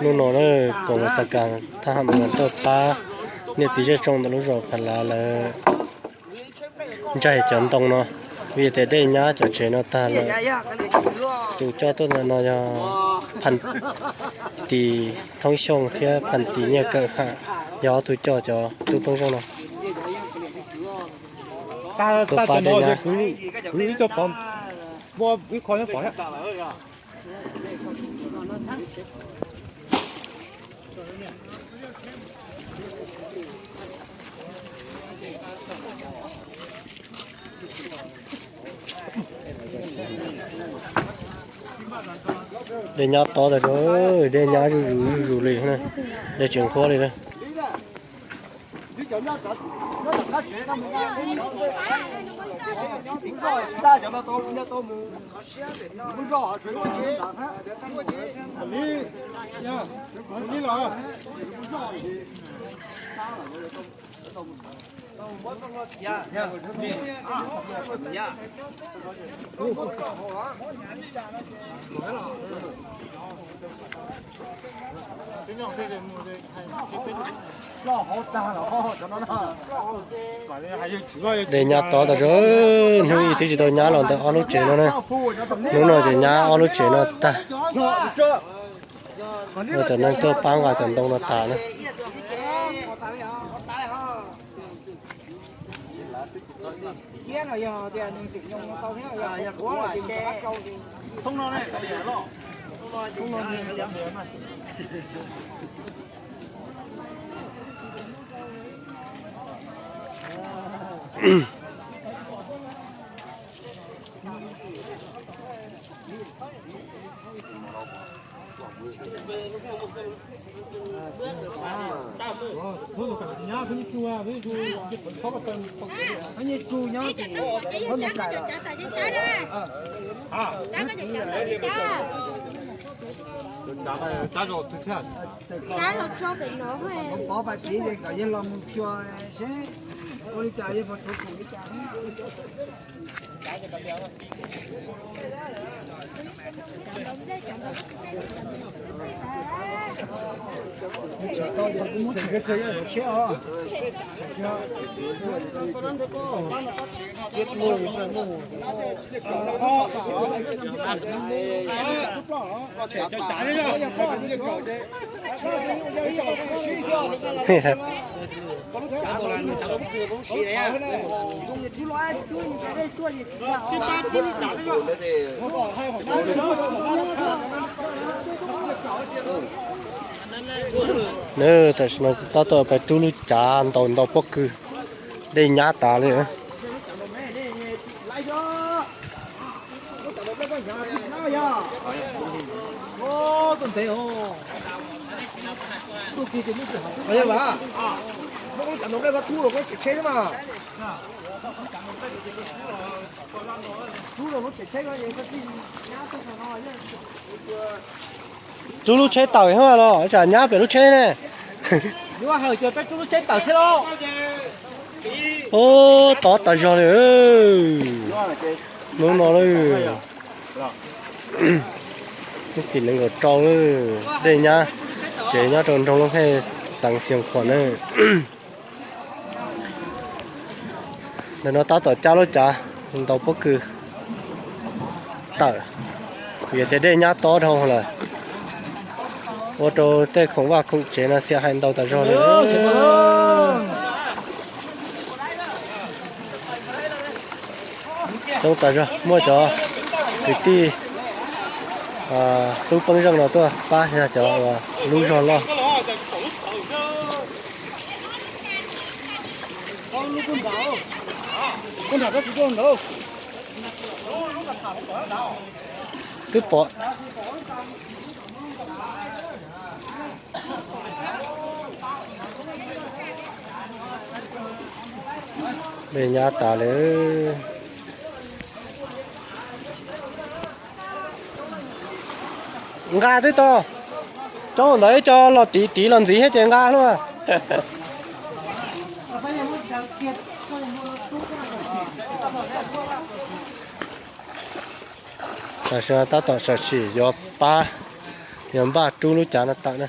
Hnub no na, koom Xas Kas thab ham tuaj pab niam txiv zej zog ntawm lub zos Pha Lav lawv ntsaig cov ntoo no, vim tias dej nyab cov tsev no tag lawm. Tus coj tuaj ntawm no yog Phas Tis Thoob Xyooj thiab Phas Tis Nyiaj Kawm Ham, yog ob tug coj cov tub poob zooj no. Tuaj pab dej nyab. Dej nyab tob tas zog, dej nyab zuj zus zuj zus li, dej tsis nqhuab li na. Dej nyab tob tas zog, hnub ib twb tsis tau nyab los ntawm ob lub tsev no na. Hnub no ces nyab ob lub tsev no tag. Cov neeg tuaj pab nqa cov ntoo no tas na. Nws tam sim no tab tom pais rub lub cav ntaus ntau pob kws, dej nyab tas li. Rub lub tsheb tawm hos los tsam nyab pem lub tsheb ne. Ub, tob tas zog li. Hnub no lawm, hnub tim nees nkaum rau lawm, dej nyab tsev nyob rau nroog Looj Hej, xeev Xiav Khuam na. Ntawm no tab tom cab lub cav ntaus pob kws tawm, vim tias dej nyab tob dhau lawm, ua rau tej khoom vaj khoom tsev no xiam hais ntau tas zog li. Coob tas zog, muaj cov kwv tij tub poob zeej no tuaj pab yog cov uas lub zog loj. Twb pom dej nyab tas li. Nqa twb tau, cov ntawd ib co los tiv tiv los ntxiv thiab ces nqa luaj. Tam sim no tab tom sam sim yuav pab Yog npaj rub lub cav no tawm na.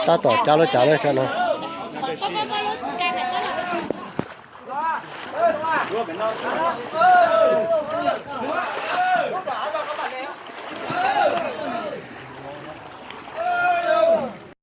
Tab tom cab lub cav lawm no.